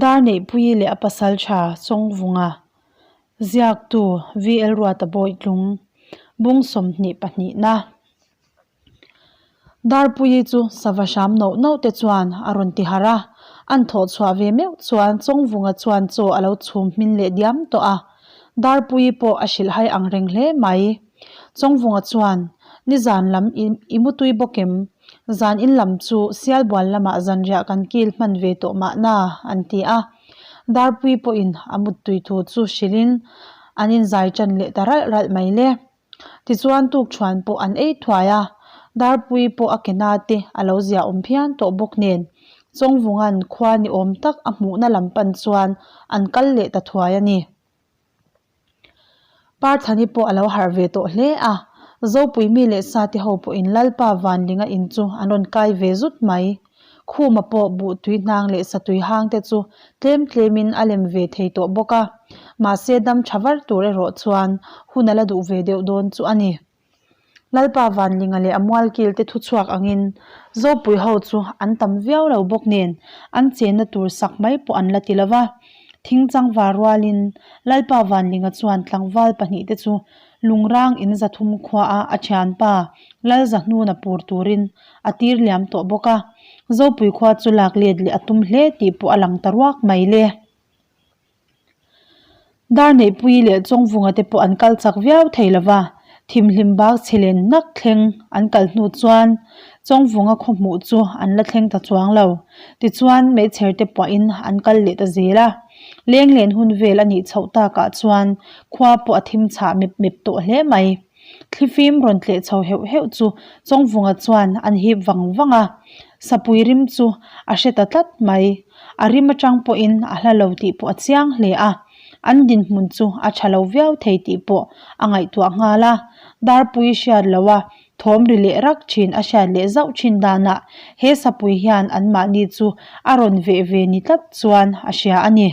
Darneihpuii leh a pasaltha Chawngvunga ziaktu VL Ruata Bawitlung bung 22 na. Darpuii chu sava hram noh noh te chuan a rawn ti harh a, an thawh chhuah ve meuh chuan Chawngvunga chuan chaw a lo chhum hmin leh diam tawh a, Darpuii pawh a hrilh hai ang reng hle mai. Chawngvunga chuan, Nizan lam i mutui bawk em? Zan in lam chu Sialbual lamah zanriah kan kil hman ve tawh mahna, an ti a. Darpuii pawhin a muttui thu chu hrilhin an inzai ṭan leh ta ralh ralh mai le. Tichuan tukṭhuan pawh an ei thuai a, Darpuii pawh a ke na te a lo ziahawm phian tawh bawk nen Chawngvunga'n khua ni awm tak a hmuhna lam pan chuan an kal leh ta thuai a ni. Parthani pawh a lo harh ve tawh hle a, Zopui mi leh sate ho pawhin Lalpa Vanlinga in chu an rawn kai ve zut mai. Khuma pawh buh tui hnang leh satui hang te chu tlem tlemin a lem ve thei tawh bawk a, mahse dam tha var tur erawh chuan hun a la duh ve deuh dawn chu a ni. Lalpa Vanlinga leh a mualkil te thuchhuak angin Zopui ho chu an tam viau lo bawk nen an chenna tur sak mai pawh an la ti lo va. Thingchangva rualin Lalpa Vanlinga chuan tlangval pahnihte chu Lungrang in 300 khuaah a thianpa Lalzahnuna pur turin a tir liam tawh bawk a. Zopui khua chu lak let leh a tum hle tih pawh a lang ta ruak mai le. Darneihpuii leh Chawngvunga te pawh an kal chak viau thei lo va, thimhlim bak chhe len nak thleng an kal hnu chuan Chawngvunga khaw hmuh chu an la thleng ta chuang lo. Tichuan meichher te puahin an kal leh ta zel a, lenglen hun vel a nih chhoh takah chuan khua pawh a thim chhah mep mep tawh hle mai. Thlifim rawn tleh chho heuh heuh chu Chawngvunga chuan an hip vang vang a, sapui rim chu a hre ta tlat mai. A rim atang pawhin a hla lo tih pawh a chiang hle a, an dinhmun chu a tha lo viau thei tih pawh a ngaihtuah nghal a. Darpui hriat lo a, thawm ri leh rak thin a hriat leh zauh thin danah he sapui hian anmahni chu a rawn veh ve ni tlat chuan a hria a ni.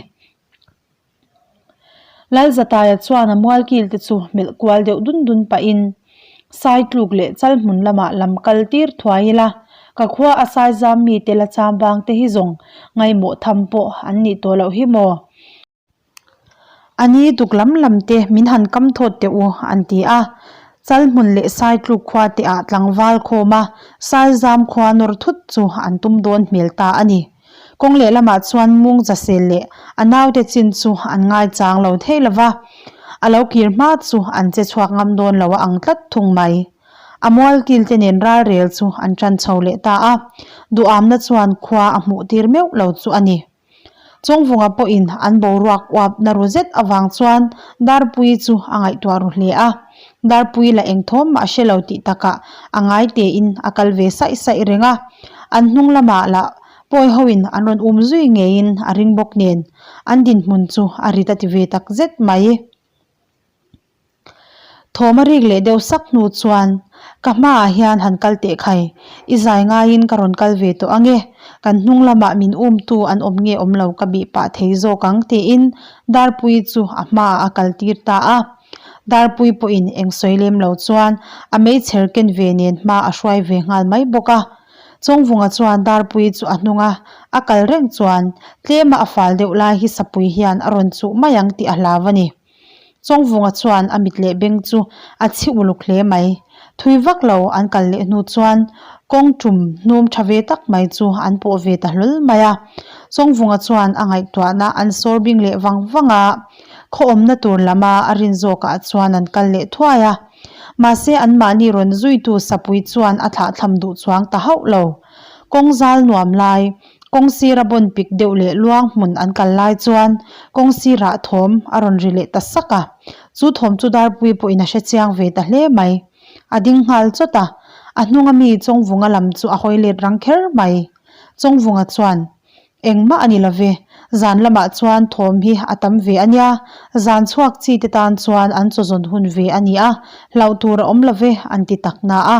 Lalzataia chuan a mualkil te chu melh kual deuh dun dun pahin Saitluk leh Chalhmun lamah lam kal tir thuai ila, ka khua a Saizam mite la cham vang te hi zawng ngaihmawh tham pawh an nih tawh loh hi maw? A ni tuk lam lam te min han kam thawt teh u an ti a. Chalhmun leh Saitluk khua te ah tlangval khawm a Saizam khua nawr thut chu an tum dawn hmel ta a ni. Kawng lehlamah chuan mung zasel leh a naute chin chu an ngaichang lo thei lo va, a lo kir hma chu an che chhuak ngam dawn lo a ang tlat thung mai. A mualkil te nen ralrel chu an tan chho leh ta a, duhamna chuan khua a hmuh tir meuh lo chu a ni. Chawngvunga pawhin an boruak uap na ru zet avang chuan Darpuii chu a ngaihtuah ru hle a, Darpuii la engthawm mah hre lo tih takah a ngai tein a kal ve saih saih reng a, an hnung lamah lah pawi hoin an rawn um zui ngeiin a ring bawk nen an dinhmun chu a rit a ti ve tak zet mai. Thawm a rik leh deuh sak hnu chuan ka hmaah hian han kal teh khai, i zai ngaiin ka rawn kal ve tawh ange, kan hnung lamah min umtu an awm nge awm lo ka bih pah thei zawk ang tiin Darpuii chu a hmaah a kal tir ta a. Darpuii pawhin eng sawi lem lo chuan a meichher ken ve nen hma a hruai ve nghal mai bawk a. Chawngvunga chuan Darpuii chu a hnung a, a kal reng chuan tlema a fal deuh lai hi Sapui hian a rawn chuh mai ang tih a hlau a ni. Chawngvunga chuan a mit leh beng chu a chhi uluk hle mai. Thui vak lo an kal leh hnu chuan kawng tum hnum tha ve tak mai chu an pawh ve ta hlawl mai a. Chawngvunga chuan a ngaihtuahna an sawr bing leh vang vang a, khaw awmna tur lama a rin zawkah chuan an kal leh thuai a. Mahse anmahni rawn zuitu Sapui chuan a thlahthlam duh chuang ta hauh lo. Kawng zal nuam lai, kawng sira bawn pik deuh leh luang hmun an kal lai chuan kawng sirah thawm a rawn ri leh ta sak a. Chu thawm chu Darpui pawhin a hre chiang ve ta hle mai. A ding nghal chawt a, a hnunga mi Chawngvunga lam chu a hawi let rang kher mai. Chawngvunga chuan, Engmah a ni lo ve, zan lamah chuan thawm hi a tam ve a nia, zan chhuak chi te tan chuan an chawzawn hun ve a ni a, hlauh tur a awm lo ve an ti tak na a.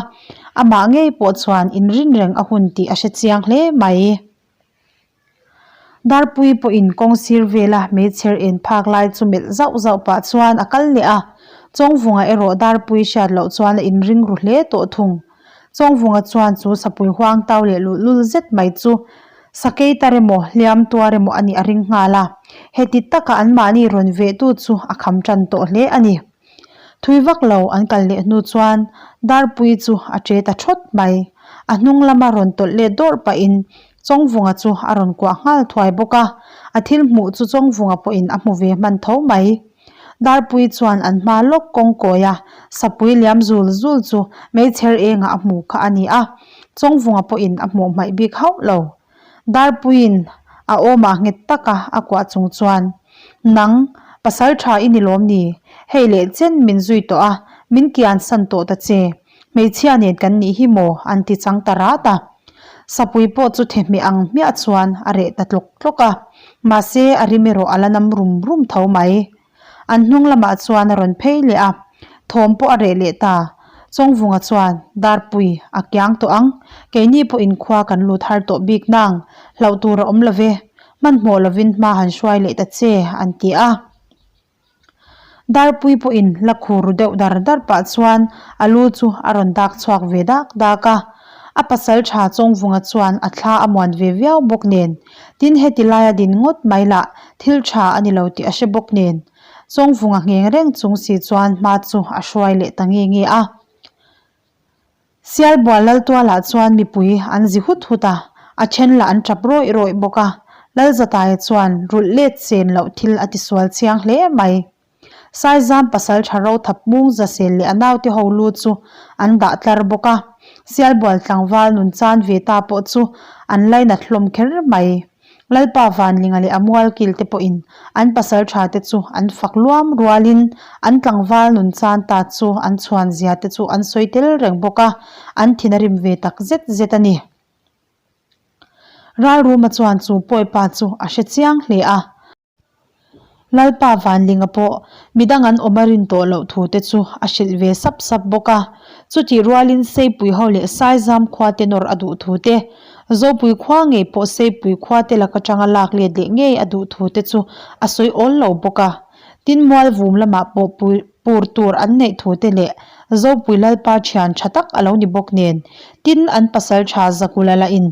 Amah ngei pawh chuan inrin reng a hun tih a hre chiang hle mai. Darpui pawhin kawng sir vela meichher en phak lai chu melh zauh zauh pah chuan a kal leh a, Chawngvunga erawh Darpui hriat loh chuan a inring ru hle tawh thung. Chawngvunga chuan chu sapui huang tau leh luhlul zet mai chu. Sakei tar emaw, hliam tuar emaw a nih a ring nghal a. Heti taka anmahni rawn vehtu chu a kham tan tawh hle a ni. Thui vak lo an kal leh hnu chuan Darpui chu a che ta thawt mai. A hnung lama rawn tawlh let dawrh pahin Chawngvunga chu a rawn kuah nghal thuai bawk a. A thil hmuh chu Chawngvunga pawhin a hmu ve hman tho mai. Darpui chuan an hma lawk kawng kawi a, sapui liam zul zul chu meichher engah a hmu kha a ni a. Chawngvunga pawhin a hmuh hmaih bik hauh lo. Darpuiin a awmah nghet taka a kuah chung chuan, Nang, pasal tha i ni lawm ni? Hei leh chen min zui tawh a, min kian san tawh ta che. Hmeichhia nen kan nih hi maw? an ti chang ta rat a. Sapui pawh chu thehmeh ang hmiah chuan a reh ta tlawk tlawk a. Mahse, a rim erawh a la nam rum rum tho mai. An hnung lamah chuan a rawn phei leh a, thawm pawh a reh leh ta. Chawngvunga chuan, Darpui, a kiang tawh ang. Keini pawhin khua kan lut har tawh bik nang. Hlauh tur a awm lo ve. Hmanhmawh lovin hma han hruai leh ta che, an ti a. Darpui pawhin la khur deuh dar dar pah chuan a lu chu a rawn dak chhuak ve dak dak a. A pasal tha Chawngvunga chuan a thla a muan ve viau bawk nen, tin heti laia din ngawt mai lah thil tha a ni lo tih a hre bawk nen, Chawngvunga ngheng reng chung si chuan hma chu a hruai leh ta nge nge a. Sialbual Laltualah chuan mipui an zi hut hut a, a then lah an tap rawih rawih bawk a. Lalzataia chuan rulh let chen loh thil a tisual chiang hle mai. Saizam pasal tha ro thap mung zasel leh a naute ho lu chu an dah tlar bawk a, Sialbual tlangval nun chan ve ta pawh chu an lainat hlawm kher mai. Lalpa Vanlinga leh a mualkil te pawhin an pasal tha te chu an fak luam rualin an tlangval nun chan ta chu an chhuan zia te chu an sawi tel reng bawk a, an thin a rim ve tak zet zet a ni. Ralruma chuan chu pawipa chu a hre chiang hle a. Lalpa Vanlinga pawh midang an awm a rin tawh loh thu te chu a hrilh ve sap sap bawk a. Chutih rualin Seipui ho leh Saizam khua te nawr a duh thu te, Zopui khua ngei pawh Seipui khua te lak atanga lak let leh ngei a duh thu te chu a sawi awl lo bawk a. Tin Mualvum lamah pawh pur tur an neih thu te leh Zopui Lalpa thian tha tak a lo ni bawk nen, tin an pasal tha Zakula lahin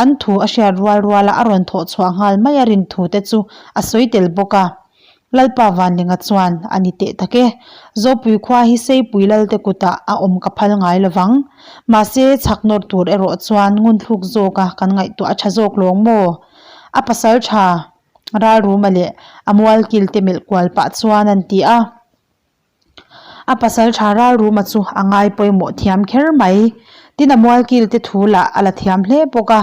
an thu a hriat rual ruala a rawn thawh chhuah nghal mai a rin thu te chu a sawi tel bawk a. Lalpa Vanlinga chuan a ni teh tak e, Zopui khua hi Seipui Lalte kutah a awm ka phal ngai lo vang. Mahse, chhak nawr tur erawh chuan ngunthluk zawka kan ngaihtuah a tha zawk lawng maw? A pasal tha Ralruma leh a mualkil te melh kual pah chuan an ti a. A pasal tha Ralruma chu a ngai pawimawh thiam kher mai. Tin a mualkil te thu lah a la thiam hle bawk a.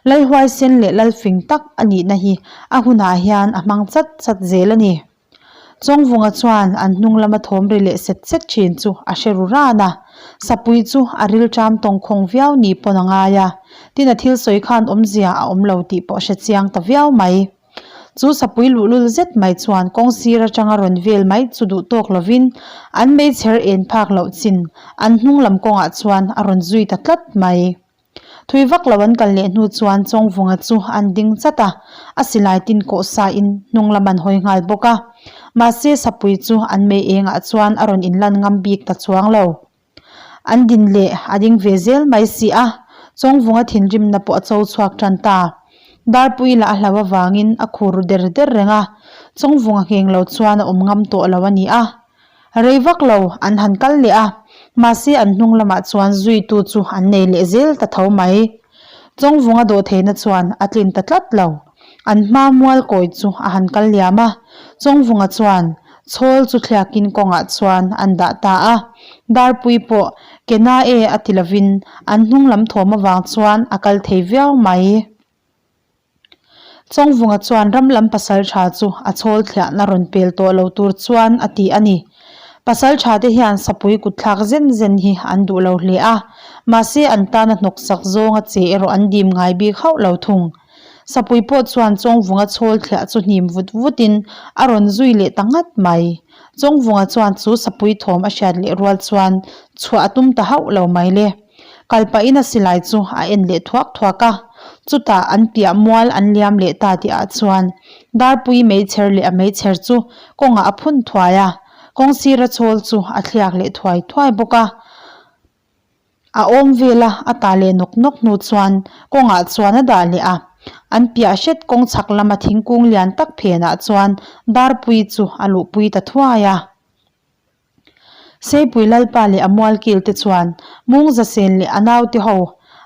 Lalhuaisen leh Lalfing tak a nihna hi a hunah hian a hmang chat chat zel a ni. Chawngvunga chuan an hnung lama thawm ri leh set set thin chu a hre ru ran a. Sapui chu a rilṭam tawngkhawng viau ni pawn a ngai a. Tin a thil sawi khan awmzia a awm lo tih pawh a hre chiang ta viau mai. Chu sapui luhlul zet mai chuan kawng sir atanga rawn vel mai chu duh tawk lovin an meichher en phak loh chin an hnung lam kawngah chuan a rawn zui ta tlat mai. Thui vak lo an kal leh hnu chuan Chawngvunga chu an ding chat a, a silai tin kawh sa in hnung lam an hawi nghal bawk a. Mahse sapui chu an mei engah chuan a rawn inlan ngam bik ta chuang lo. An din leh a ding ve zel mai si a, Chawngvunga thinrimna pawh a cho chhuak tan ta. Darpui lah a hlauh avangin a khur ru der der reng a, Chawngvunga ngheng lo chuan a awm ngam tawh lo a ni a. Rei vak lo an han kal leh a, mahse an hnung lamah chuan zuitu chu an nei leh zel ta tho mai. Chawngvunga dawhtheihna chuan a tlin ta tlat lo. An hma mual kawi chu a han kal liam a, Chawngvunga chuan chhawl chu thliakin kawngah chuan an dah ta a. Darpui pawh ke na e a ti lovin an hnung lam thawm avang chuan a kal thei viau mai. Chawngvunga chuan ram lam pasal tha chu a chhawl thliahna rawn pel tawh lo tur chuan a ti a ni. Pasal tha te hian sapui kut thlak zen zen hi an duh lo hle a, mahse an tana hnawk sak zawnga che erawh an dim ngai bik hauh lo thung. Sapui pawh chuan Chawngvunga chhawl thliah chu hnim vut vutin a rawn zui leh ta ngat mai. Chawngvunga chuan chu sapui thawm a hriat leh rual chuan chhuah a tum ta hauh lo mai le. Kal pahin a silai chu a en leh thuak thuak a, chutah an piah mual an liam leh ta tih ah chuan Darpui meichher leh a meichher chu kawngah a phun thuai a, kawng sira chawl chu a thliak leh thuai thuai bawk a. A awm vela a ta leh nawk nawk hnu chuan kawngah chuan a dah leh a. An piah hret kawng chhak lama thingkung lian tak phenah chuan Darpuii chu a luhpui ta thuai a. Seipui Lalpa leh a mualkil te chuan Mungzasen leh a naute ho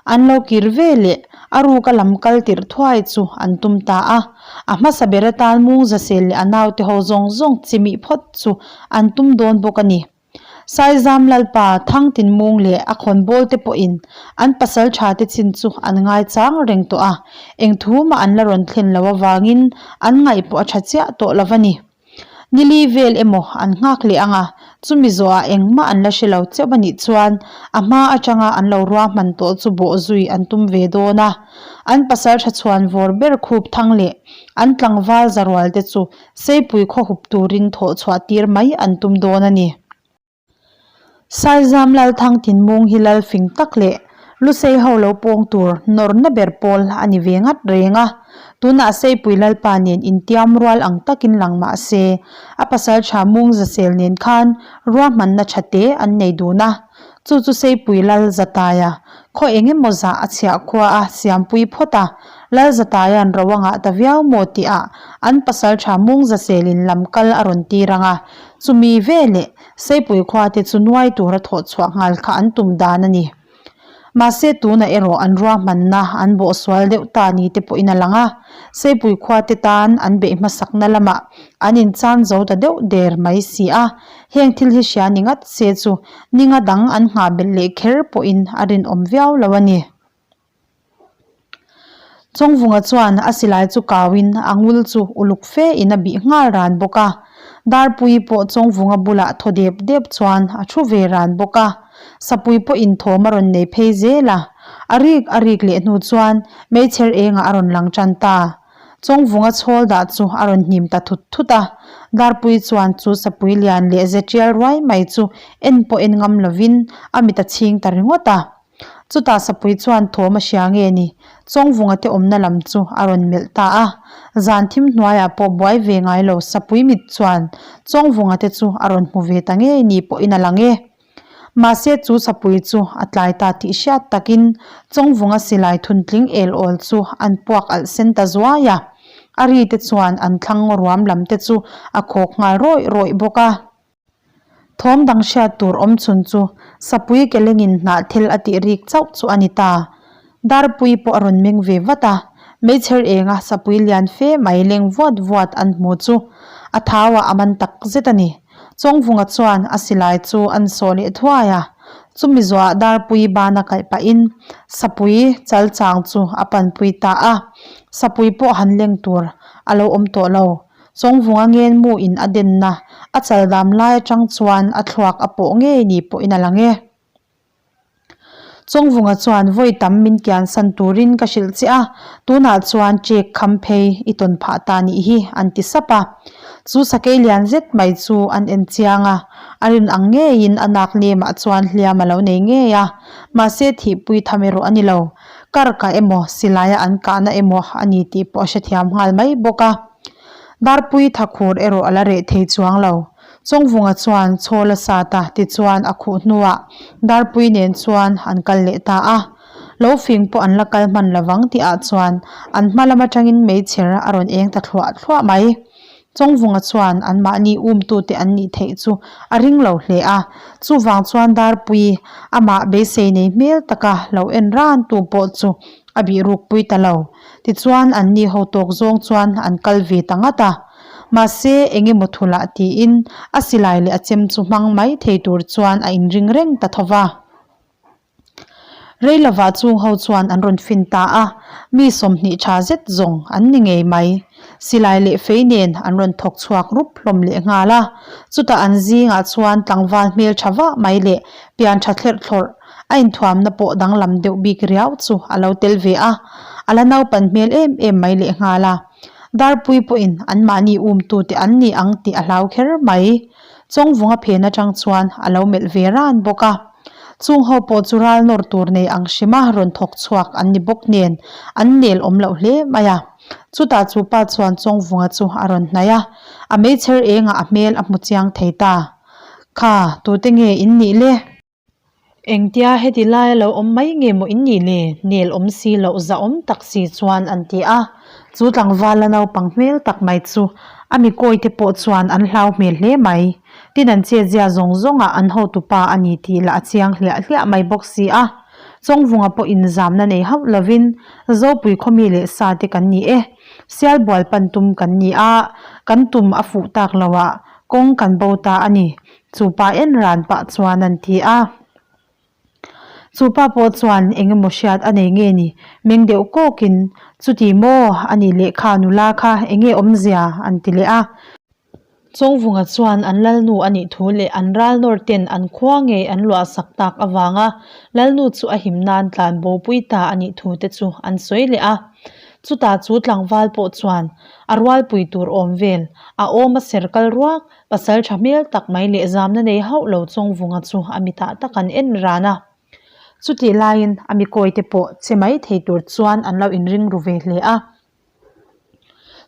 an lo kir ve leh a ruka lam kal tirh thuai chu an tum ta a. A hmasa ber atan Mungzasen leh a naute ho zawng zawng chimih phawt chu an tum dawn bawk a ni. Saizam Lalpa Thangtinmung leh a khawnbawl te pawhin an pasal tha te chin chu an ngaichang reng tawh a, eng thu mah an la rawn thlen loh avangin an ngaih pawh a tha chiah tawh lo a ni. Nili vel emaw an nghak leh ang a, chumi zawhah engmah an la hre lo cheuh a nih chuan a hma atanga an lo ruahman tawh chu bawh zui an tum ve dawn a. An pasal tha chhuan vawr ber khup thang leh an tlangval zarual te chu Seipui khaw hup turin thawh chhuah tir mai an tum dawn a ni. Saizam Lalthang Tinmung hi lal fing tak leh Lusei ho lo pawng tur nawrna ber pawl a ni ve ngat reng a. Tunah Seipui Lalpa nen intiam rual ang takin lang mah se, a pasal tha Mung Zasel nen khan ruahmanna tha te an nei dun a. Chu chu Seipui Lal Zataia khaw eng emaw zah a chhiah khua a siampui phawt a, Lal Zataia'n ro a ngah ta viau maw tihah an pasal tha Mung Zaselin lam kal a rawn tir ang a. Chumi veleh Seipui khua te chu nuai tura thawh chhuah nghal kha an tum dan a ni. Mahse tunah erawh an ruahmanna an bawh sual deuh ta ni te pawhin a lang a, Seipui khua te tan an beih hmasakna lamah an inchan zo ta deuh der mai si a, heng thil hi hria ni ngat se chu ninga dang an nghah belh leh kher pawhin a rinawm viau lo a ni. Chawngvunga chuan a silai chu kauin a ngul chu uluk fe in a bih nghal ran bawk a. Darpui pawh Chawngvunga bulah thaw dep dep chuan a thu ve ran bawk a. Sapui pawhin thawm a rawn nei phei zel a. A rik a rik leh hnu chuan meichher engah a rawn lang tan ta. Chawngvunga chhawl dah chu a rawn hnim ta thut thut a. Darpui chuan chu sapui lian leh ze tial ruai mai chu en pawh en ngam lovin a mit a chhing ta ringawt a. Chutah Sapui chuan thawm a hria nge ni? Chawngvunga te awmna lam chu a rawn melh ta a. Zan thim hnuaiah pawh buai ve ngai lo Sapui mit chuan Chawngvunga te chu a rawn hmu ve ta ngei ni pawhin a lang e. Mahse chu Sapui chu a tlai ta tih hriat takin Chawngvunga silai thuntling el awl chu an puak alh sen ta zuai a. A ri te chuan an thlang ruam lam te chu a khawk nghal rawih rawih bawk a. Thawm dang hriat tur awm chhun chu Sapui kelengin hnah thil a tih rik chauh chu a ni ta. Darpui pawh a rawn meng ve vat a, meichher enga Sapui lian fe mai leng vuat vuat an hmu chu a thauah a man tak zet a ni. Chawngvunga chuan a silai chu an sawh leh thuai a, chumi zawhah Darpui bana kalh pahin Sapui chal chang chu a panpui ta a, Sapui pawh han leng tur a lo awm tawh lo. Chawngvunga ngenmu in a denna a chal dam lai atang chuan a thluak a pawh ngei ni pawhin a lang e. Chawngvunga chuan vawi tam min kian san turin ka hrilh che a, tunah chuan ṭek kham phei i tawn phah ta nih hi an ti sap a. Chu sakei lian zet mai chu an en chiang a, a rin ang ngeiin a nak lemah chuan hliam a lo nei ngei a, mahse thihpui tham erawh a ni lo. Kar kah emaw silaia an kahna emaw a ni tih pawh a hrethiam nghal mai bawk a. Darpui thakhur erawh a la reh thei chuang lo. Chawngvunga chuan chhawl a sat a, tichuan a khuh hnuah Darpui nen chuan an kal leh ta a. Lo fing pawh an la kal hman lovang tihah chuan an hma lam atangin meichher a rawn eng ta thluah thluah mai. Chawngvunga chuan anmahni umtute an nih theih chu a ring lo hle a, chuvang chuan Darpui amah beisei nei hmel taka lo en ran tu pawh chu a bih rukpui ta lo. Tichuan anni ho tawk zawng chuan an kal ve ta ngat a. Mahse eng emaw thulah tiin a silai leh a chem chu hmang mai thei tur chuan a inring reng ta tho va. Reilovah chung ho chuan an rawn fin ta a, mi 20 tha zet zawng an ni ngei mai. Silai leh fei nen an rawn thawk chhuak rup hlawm leh nghal a, chutah an zingah chuan tlangval hmel tha vah mai leh pian tha thlerh thlawrh a inthuamna pawh danglam deuh bik riau chu a lo tel ve a, a la naupan hmel em em mai leh nghal a. Darpui pawhin anmahni umtute an ni ang tih a hlau kher mai. Chawngvunga phen atang chuan a lo melh ve ran bawk a. Chung ho pawh chu ral nawr tur nei ang hrima rawn thawk chhuak an ni bawk nen an nel awm loh hle mai a. Chutah chu pa chuan Chawngvunga chu a rawn hnaih a, a meichher engah a hmel a hmu chiang thei ta. Kha, tute nge in nih le? Engtia heti laia lo awm mai nge maw in nih le? Nel awm si loh zahawm tak si chuan an ti a. Chu tlangvala naupang hmel tak mai chu a mikawi te pawh chuan an hlau hmel hle mai. Tin an chetzia zawng zawngah an hotupa a ni tih lah a chiang hliah hliah mai bawk si a. Chawngvunga pawh inzamna nei hauh lovin Zopui khawmi leh sa te kan ni e. Sialbual pan tum kan ni a, kan tum a fuh tak lo ah kawng kan bo ta a ni. Chu pa en ran pah chuan an ti a. Chu pa pawh chuan eng emaw hriat a nei nge ni? Meng deuh kawkin, Chuti maw? A nih leh kha nula kha eng nge awmzia? an ti leh a. Chawngvunga chuan an lalnu a nih thu leh an ralnawr ten an khua ngei an luah sak tak avanga lalnu chu a him nan tlan bopui ta a nih thu te chu an sawi leh a. Chutah chu tlangval pawh chuan a rualpui tur awm vel, a awm a ser kal ruak, pasal tha hmel tak mai leh zamna nei hauh lo Chawngvunga chu a mitah tak an en ran a. Chutih laiin a mikawi te pawh che mai thei tur chuan an lo inring ru ve hle a.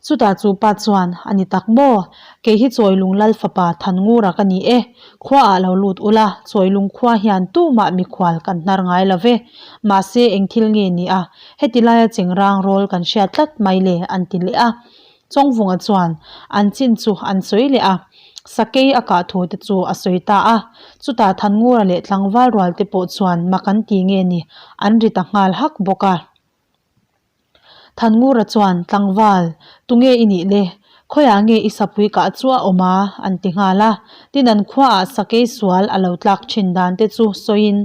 Chutah chu pa chuan, A ni tak maw? Kei hi Chawilung Lal fapa Thanngura ka ni e. Khuaah lo lut ula, Chawilung khua hian tumah mikhual kan hnar ngai lo ve. Mahse, eng thil nge ni a? Heti laia chengrang rawl kan hriat tlat mai le, an ti leh a. Chawngvunga chuan an chin chu an sawi leh a, sakei a kah thu te chu a sawi ta a. Chutah Thanngura leh tlangval rual te pawh chuan mak an ti nge ni, an ri ta nghal hak bawk a. Thanngura chuan, Tlangval, tunge i nih le? Khawiah nge i sapui kah chu a awm a? an ti nghal a. Tin an khuaah sakei sual a lo tlak thin dan te chu sawiin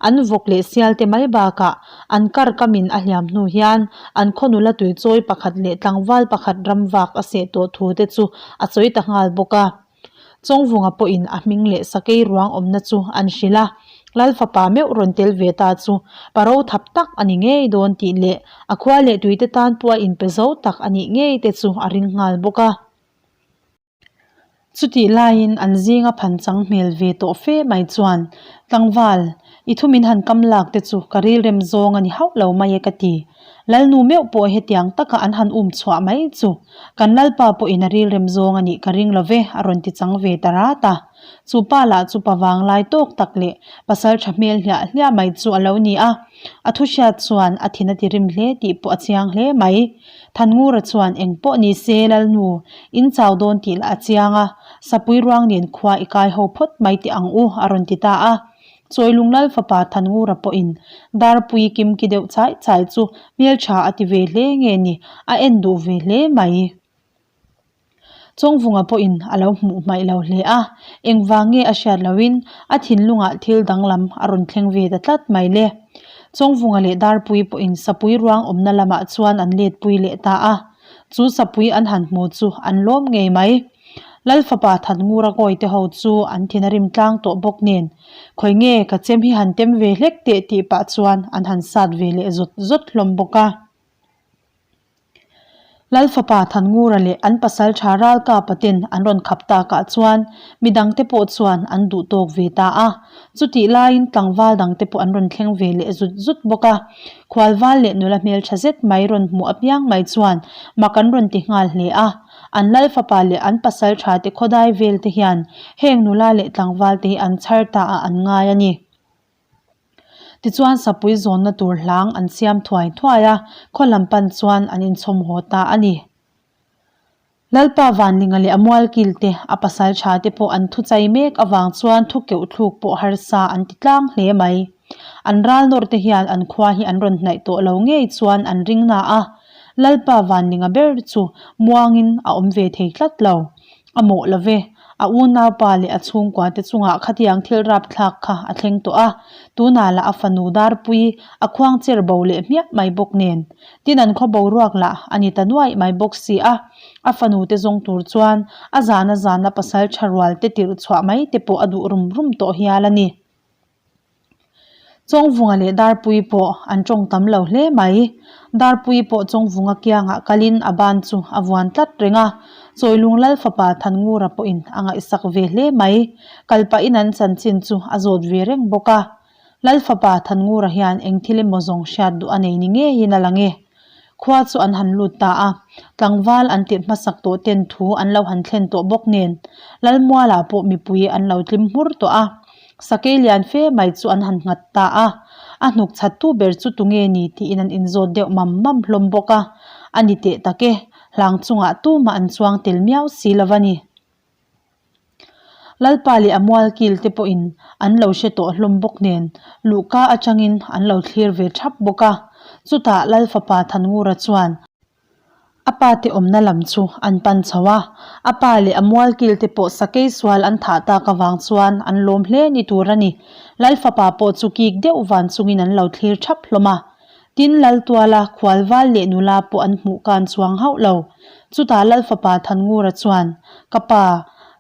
an vawk leh sial te mai bakah an kar kamin a hliam hnu hian an khaw nula tuichawi pakhat leh tlangval pakhat ramvak a seh tawh thu te chu a sawi ta nghal bawk a. Chawngvunga pawhin a hming leh sakei ruang awmna chu an hrilh a, Lal fapa meuh rawn tel ve ta chu paro thap tak a ni ngei dawn tih leh a khua leh tuite tan pawh a inpe zo tak a nih ngei te chu a ring nghal bawk a. Chutih laiin an zinga phan chang hmel ve tawh fe mai chuan, Tlangval, i thu min han kam lak te chu ka rilrem zawng a ni hauh lo mai e ka ti. Lalnu meuh pawh hetiang taka an han um chhuah mai chu kan Lalpa pawhin a rilrem zawng a nih ka ring lo ve a rawn ti chang ve ta rat a. Chu pa lah chu pa vanglai tawk tak leh pasal tha hmel hliah hliah mai chu a lo ni a. A thu hriat chuan a thin a ti rim hle tih pawh a chiang hle mai. Thanngura chuan eng pawh ni se Lalnu, in chau dawn tih lah a chiang a, Sapui ruang nen khua i kai ho phawt mai teh ang u a rawn ti ta a. Chawilung Lal fapa Thanngura pawhin Darpui kimki deuh chai chai chu hmeltha a ti ve hle nge ni, a en duh ve hle mai. Chawngvunga pawhin a lo hmuh hmaih lo hle a, engvang nge a hriat lohin a thinlungah thil danglam a rawn thleng ve ta tlat mai le. Chawngvunga leh Darpui pawhin sapui ruang awmna lamah chuan an letpui leh ta a, chu sapui an han hmu chu an lawm ngei mai. Lal fapa Thanngura kawi te ho chu an thin a rim tlang tawh bawk nen, Khawi nge ka chem hi han tem ve hlek teh tih pah chuan an han sat ve leh zawt zawt hlawm bawk a. Lal fapa Thanngura leh an pasal tha Ralkapa ten an rawn khap takah chuan midangte pawh chuan an duh tawk ve ta a. Chutih laiin tlangval dangte pawh an rawn thleng ve leh zut zut bawk a. Khualval leh nula hmeltha zet mai rawn hmuh apiang mai chuan mak an rawn ti nghal hle a. An lal fapa leh an pasal tha te khawdai vel te hian heng nula leh tlangval te hi an chhar ta ah an ngai a ni. Tichuan sapui zawnna tur hlang an siam thuai thuai a, khaw lam pan chuan an inchhawm haw ta a ni. Lalpa Vanlinga leh a mualkil te, a pasal tha te pawh an thuchai mek avang chuan thu keuh thluk pawh harsa an ti tlang hle mai. An ral nawr te hian an khua hi an rawn hnaih tawh lo ngei chuan an ring na a, Lalpa Vanlinga ber chu muangin a awm ve thei tlat lo. A mawh lo ve. A unaupa leh a chhungkua te chungah khatiang thil rapthlak kha a thleng tawh a, tunah lah a fanu Darpui a khuang cher bo leh hmiah mai bawk nen. Tin an khaw boruak lah a ni ta nuaih mai bawk si a, a fanu te zawng tur chuan a zana zana pasal tha rual te tirh chhuah mai te pawh a duh rum rum tawh hial a ni. Chawngvunga leh Darpui pawh an tawng tam lo hle mai. Darpui pawh Chawngvunga kiangah kalin a ban chu a vuan tlat reng a, Chawilung Lal fapa Thanngura pawhin a ngaihsak ve hle mai. Kal pahin an chanchin chu a zawt ve reng bawk a. Lal fapa Thanngura hian eng thil emaw zawng hriat duh a nei ni ngeiin a lang e. Khua chu an han lut ta a, tlangval an tirh hmasak tawh ten thu an lo han thlen tawh bawk nen Lalmuala pawh mipui an lo tlim hmur tawh a. Sakei lian fe mai chu an han nghat ta a, a hnuk chhattu ber chu tunge ni tiin an inzawt deuh mam mam hlawm bawk a, a ni teh tak e, hlang chungah tumah an chuang tel miau si lo va ni. Lalpa leh a mualkil te pawhin an lo hre tawh hlawm bawk nen luhka atangin an lo thlir ve thap bawk a, chutah Lalfapa Thanngura chuan A pa te awmna lam chu an pan chho a, a pa leh a mualkil te pawh sakei sual an thah tak avang chuan an lawm hle ni tur a ni. Lal fapa pawh chu kik deuh van chungin an lo thlir thap hlawm a. Tin, Lal tuala khual val leh nula pawh an hmuh kan chuang hauh lo. Chutah Lal fapa Thanngura chuan, Ka pa,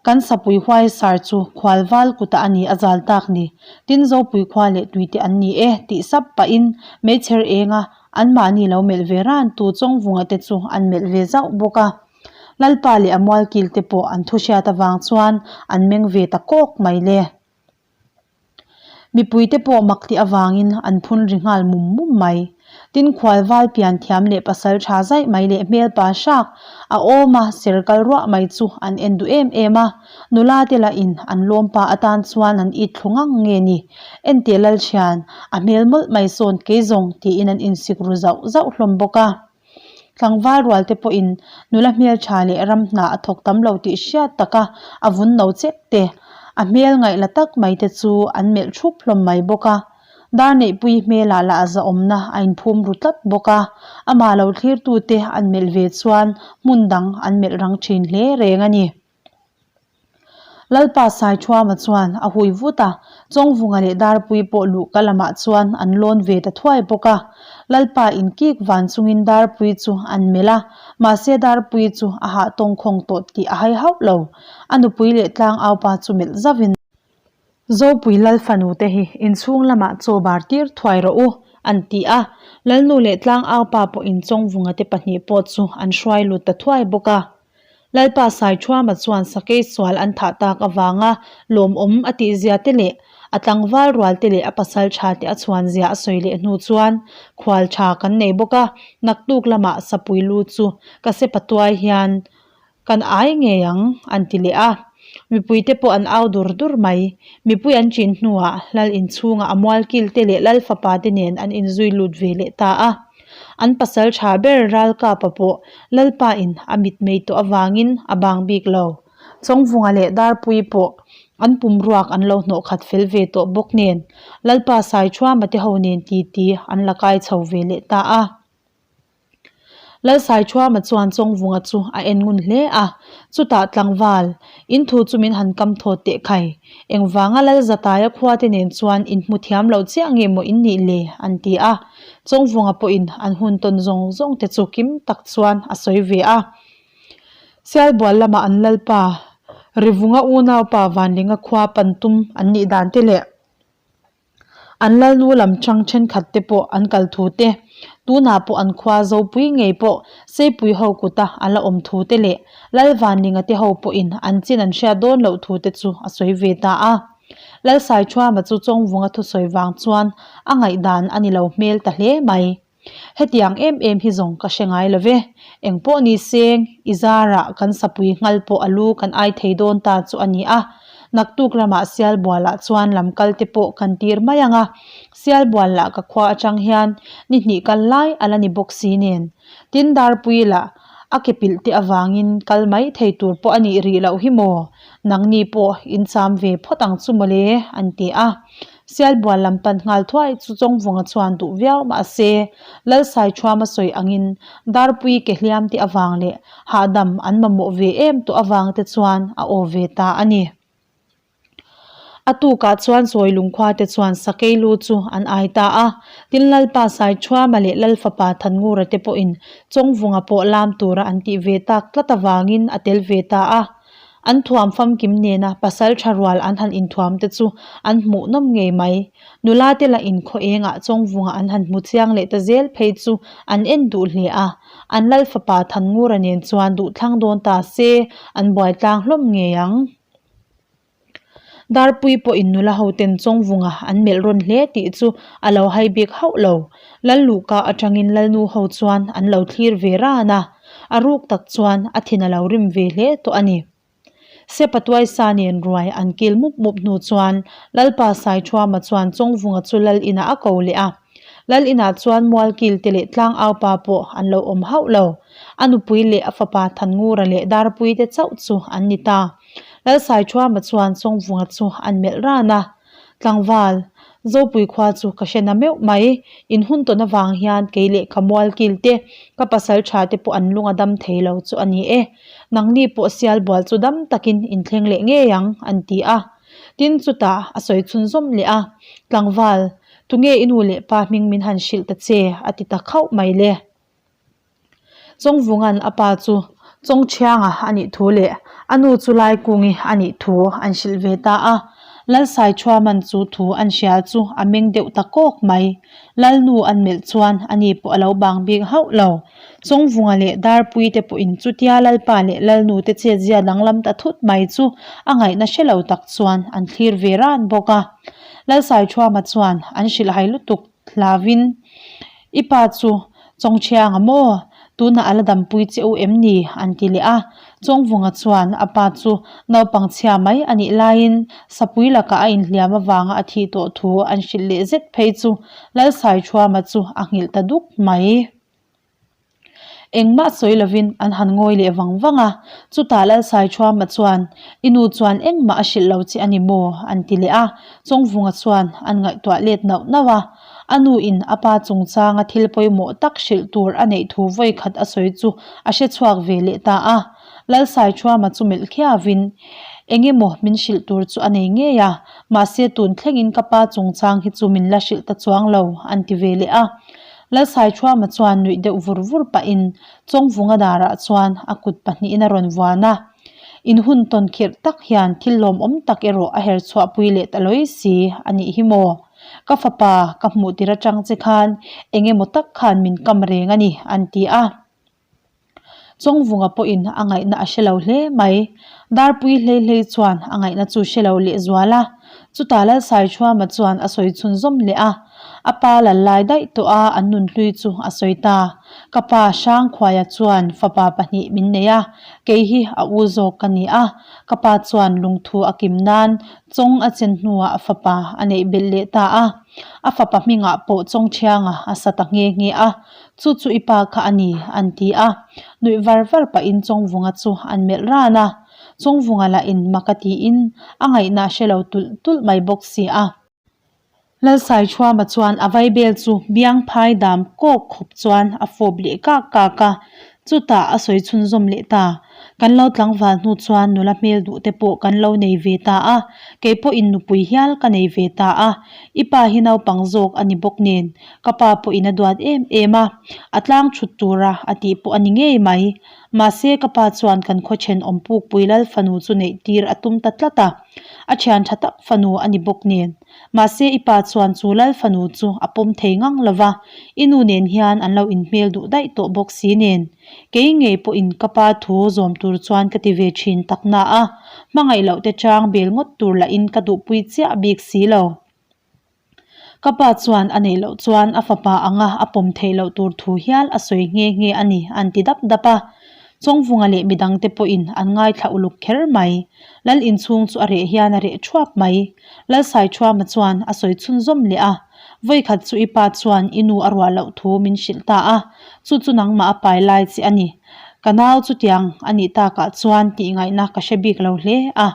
kan sapui huai sar chu khual val kutah a ni a zal tak ni. Tin, Zopui khua leh tuite an ni e, tih sap pahin meichher enga Anmahni lo melh ve ran tu Chawngvunga te chu an melh ve zauh bawk a. Lalpa leh a mualkil te pawh an thu hriat avang chuan an meng ve ta kawk mai le. Mipui te pawh mak tih avangin an phun ri nghal mum mum mai. Tin khual val pian thiam leh pasal tha zaih mai leh hmel pa hrak a awm a ser kal ruah mai chu an en duh em em a. Nula te lah in an lawm pa atan chuan an it thlu ngang nge ni? Enteh Lalthian, a hmel mawlh mai sawn kei zawng tiin an insik ru zauh zauh hlawm bawk a. Tlangval rual te pawhin nula hmel tha leh ram hna a thawk tam lo tih hriat taka a vun no chek te, a hmel ngaih la tak mai te chu an melh thup hlawm mai bawk a. Dar neihpui hmelah lah zahawmna a inphum ru tlat bawk a, amah lo thlirtute an melh ve chuan hmun dang an melh rang thin hle reng a ni. Lalpa Saithuama chuan a hui vut a, Chawngvunga leh Darpui pawh luhka lamah chuan an lawn ve ta thuai bawk a. Lalpa inkik van chungin Darpui chu an melh a, mahse Darpui chu a hah tawngkhawng tawh tih a hai hauh lo. A nupui leh tlangaupa chu melh zauhin. Zopui Lal fanu te hi inchhung lamah chaw bar tir thuai rawh u, an ti a. Lalnu leh tlangaupa pawhin Chawngvunga te pahnih pawh chu an hruai lut ta thuai bawk a. Lalpa Saithuama chuan sakei sual an thah tak avanga lawmawm a tih zia te leh a tlangval rual te leh a pasal tha te a chhuan zia a sawi leh hnu chuan khual tha kan nei bawk a, naktuk lamah sapui lu chu ka sepa tuai hian kan ai ngei ang an ti leh a. Mipui te pawh an au dur dur mai. Mipui an chin hnuah Lal inchhungah a mualkil te leh Lal fapa te nen an inzui lut ve leh ta a. An pasal tha ber Ralkapa pawh Lalpa in a mitmei tawh avangin a bang bik lo. Chawngvunga leh Darpui pawh an pum ruak an lo hnawh khat fel ve tawh bawk nen Lalpa Saithuama te ho nen titi an la kai chho ve leh ta a. Lalsaithuama chuan Chawngvunga chu a en ngun hle a, chutah tlangval, in thu chu min han kam thawt teh khai. Engvanga Lalzataia khuate nen chuan in hmu thiam loh chiah nge maw in nih le? an ti a. Chawngvunga pawhin an hun tawn zawng zawng te chu kim tak chuan a sawi ve a. Sialbual lama an Lalpa, Rivunga unaupa Vanlinga khua pan tum an nih dan te leh, An lalnu lam chang thenkhat te pawh an kal thu te, tunah pawh an khua Zopui ngei pawh Seipui ho kuta a la awm thu te leh Lalvanlinga te ho pawhin an chin an hriat dawn loh thu te chu a sawi ve ta a. Lalsaithuama chu Chawngvunga thusawi vang chuan a ngaihdan a ni lo hmel ta hle mai. Hetiang em em hi zawng ka hre ngai lo ve. Eng pawh ni seng, i zarah kan sapui nghal pawh a lu kan ai thei dawn ta chu a ni a. Naktuk lamah Sialbualah chuan lam kal te pawh kan tir mai ang a. Sialbual lah ka khua atang hian ni hnih kal lai a la ni bawk si nen. Tin Darpui lah a ke pilh te avangin kal mai thei tur pawh a nih rih loh hi maw? Nangni pawh in cham ve phawt ang chu mawle, an ti a. Sialbual lam pan nghal thuai chu Chawngvunga chuan duh viau mahse, Lalsaithuama sawi angin Darpui ke hliam te avang leh hahdam an mamawh ve em tawh avang te chuan a aw ve ta a ni. A tukah chuan Chawi Lungkhua te chuan Sakei lu chu an ai ta a, tin Lalpa Saithuama leh Lalfapa Thanngura te pawhin Chawngvunga pawh lam tura an tih ve tak tlat avangin a tel ve ta a. An thuam famkim nena pasal tha rual an han inthuam te chu an hmuh nawm ngei mai. Nula te lah inkhaw engah Chawngvunga an han hmu chiang leh ta zel phei chu an en duh hle a. An lal fapa Thanngura nen chuan duhthlang dawn ta se an buai tlang hlawm ngei ang. Darpui pawhin nula hoten Chawngvunga an melh rawn hle tih chu a lo hai bik hauh lo. Lalluhka atangin Lalnu ho chuan an lo thlir ve ran a, a ruk tak chuan a thin a lo rim ve hle tawh a ni. Sepa tuaisa nen ruai an kil mup mup hnu chuan Lalpa Saithuama chuan Chawngvunga chu Lal inah a ko leh a. Lal inah chuan Mualkil te leh Tlangaupa pawh an lo awm hauh lo. A nupui leh a fapa Thanngura leh Darpui te chauh chu an ni ta. Lal Saithuama chuan Chawngvunga chu an melh ran a. Tlangval, Zopui khua chu ka hre na meuh mai. In hun tawn avang hian kei leh ka mualkil te, ka pasal tha te pawh an lung a dam thei lo chu a ni e. Nangni pawh sial bual chu dam takin in thleng leh ngei ang, an ti a. Tin chutah a sawi chhunzawm leh a, Tlangval, tunge i nu leh pa hming min han hrilh ta che? a ti ta khauh mai le. Chawngvunga'n a pa chu Chawngthianga a nih thu leh a nu chu Laikungi a nih thu an hrilh ve ta a. Lalsaithuaman chu thu an hria chu a meng deuh ta kawk mai. Lalnu an melh chuan ani pawh a lo bang bik hauh lo. Chawngvunga leh Darpui te pawhin chutia Lalpa leh Lalnu te chetzia danglam ta thut mai chu a ngaihna hre lo tak chuan an thlir ve ran bawk a. Lalsaithuama chuan an hrilhhai lutuk Hlavin, I pa chu Chawngchhianga maw? Tunah a la dampui che u em ni? an ti leh a. Chawngvunga chuan a pa chu naupang chhia mai a nih laiin Sapui lakah a inhliam avanga a thih tawh thu an hrilh leh zet phei chu Lalsaithuama chu a nghilh ta duk mai. Engmah sawi lovin an han ngawi leh vang vang a, chutah Lalsaithuama chuan, I nu chuan engmah a hrilh lo che a ni maw? an ti leh a, Chawngvunga chuan an ngaihtuah let nauh nauh a, a nu in a pa chungchanga thil pawimawh tak hrilh tur a neih thu vawi khat a sawi chu a hre chhuak ve leh ta a, Lalsaithuama chu melh khiauin, Eng emaw min hrilh tur chu a nei ngei a, mahse tun thlengin ka pa chungchang hi chu min la hrilh ta chuang lo, an ti ve leh a. Lalsaithuama chuan nuih deuh vur vur pahin Chawngvunga darah chuan a kut pahnihin a rawn vuan a. In hun tawn khirh tak hian thil lawmawm tak erawh a her chhuahpui leh ta lawi si a nih hi maw? Ka fapa ka hmuh tir atang che khan eng emaw tak khan min kam reng a ni an ti a. Chawngvunga pawhin a ngaihna a hre lo hle mai. Darpui hlei hlei chuan a ngaihna chu hre lo leh zual a. Chutah Lalsaithuama chuan a sawi chhunzawm leh a. A pa lal lai daih tawh a an nunhlui chu a sawi ta. Ka pa Hrangkhuaia chuan fapa pahnih min nei a, kei hi a u zawk ka ni a. Ka pa chuan lungthu a kim nan Chawng a chen hnuah fapa a neih belh leh ta a. A fapa hmingah pawh Chawngthianga a sa ta nghe nghe a. Chu chu i pa kha a ni, an ti a. Nuih var var pahin Chawngvunga chu an melh ran a. Chawngvunga lah in mak a tiin a ngaihna a hre lo tulh tulh mai bawk si a. Lalsaithuama chuan a vaibel chu biang phai dam kawk khawp chuan a fawp leh kak kak a. Chutah a sawi chhunzawm leh ta. Kan lo tlangval hnu chuan nula hmel duh te pawh kan lo nei ve ta a, kei pawhin nupui hial ka nei ve ta a. I pa hi naupang zawk a ni bawk nen, ka pa pawhin a duat em em a, a tlang thut tura a tih pawh a ni ngei mai. Mahse ka pa chuan kan khaw thenawm pukpui lal fanu chu neih tir a tum ta tlat a, a thian tha tak fanu a ni bawk nen. Mahse i pa chuan chu lal fanu chu a pawm thei ngang lo va, i nu nen hian an lo inhmel duh daih tawh bawk si nen. Kei ngei pawhin ka pa thu zawm tur chuan ka ti ve thin tak na a, hmangaih loh te chang bel ngawt tur lahin ka duhpui chiah bik si lo. Ka pa chuan a neih loh chuan a fapa anga a pawm theih loh tur thu hial a sawi nghe nghe a ni an ti dap dap a. Chawngvunga leh midangte pawhin an ngaithla uluk kher mai. Lal inchhung chu a reh hian a reh thuap mai. Lalsaithuama chuan a sawi chhunzawm leh a, Vawikhat chu i pa chuan i nu a ruah loh thu min hrilh ta a, chu chu nangmah a pai lai che a ni. Ka nau chutiang a nih takah chuan tih ngaihna ka hre bik lo hle a.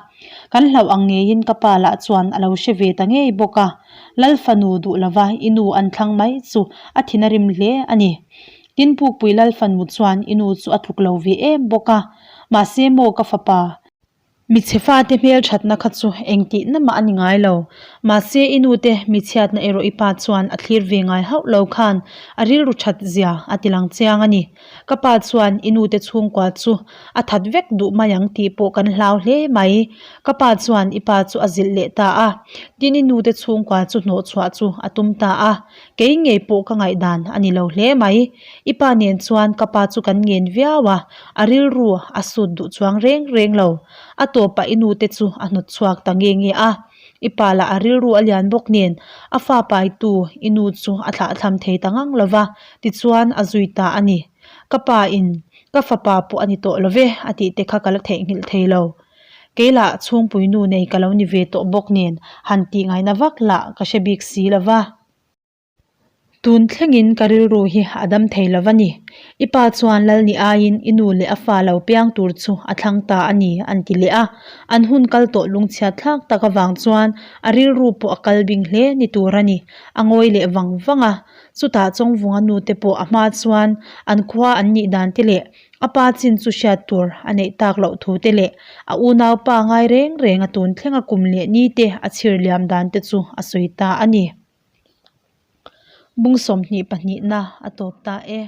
Kan hlauh ang ngeiin ka pa lah chuan a lo hre ve ta ngei bawk a. Lal fanu duh lova i nu an thlang mai chu a thin a rim hle a ni. Tin Pukpui Lal fanu chuan i nu chu a tluk lo ve em bawk a. Mahse maw ka fapa? Michhe fate hmelthatna kha chu engtihna mah a ni ngai lo. Mahse i nute michhiatna erawh i pa chuan a thlir ve ngai hauh lo khan a rilru that zia a ti lang chiang a ni. Ka pa chuan i nute chhungkua chu a that vek duh mai ang tih pawh kan hlau hle mai. Ka pa chuan i pa chu a zilh leh ta a, tin i nute chhungkua chu hnawhchhuah chu a tum ta a. Kei ngei pawh ka ngaihdan a ni lo hle mai. I pa nen chuan ka pa chu kan ngen viau a, a rilru a sut duh chuang reng reng lo. A tawpah i nute chu a hnawt chhuak ta nge nge a. I pa lah a rilru a lian bawk nen a fa paitu i nu chu a thlahthlam thei ta ngang lo va, tichuan a zui ta a ni. Ka pa in ka fapa pawh a ni tawh lo ve a tih te kha ka la theihnghilh thei lo. Kei lah chhungpui nu nei ka lo ni ve tawh bawk nen han tih ngaihna vak lah ka hre bik si lo va. Tun thlengin ka rilru hi a dam thei lo va ni. I pa chuan lal ni aiin i nu leh a fa lo piang tur chu a thlang ta a ni an ti leh a. An hun kal tawh lungchhiat thlak tak avang chuan a rilru pawh a kal bing hle ni tur a ni. A ngawi leh vang vang a. Chutah Chawngvunga nu te pawh a hma chuan an khua an nih dan te leh a pa chin chu hriat tur a neih tak loh thu te leh a unaupa ngai reng reng a tun thlenga kum leh ni te a chhir liam dan te chu a sawi ta a ni. Bung 22 na a tawp ta e.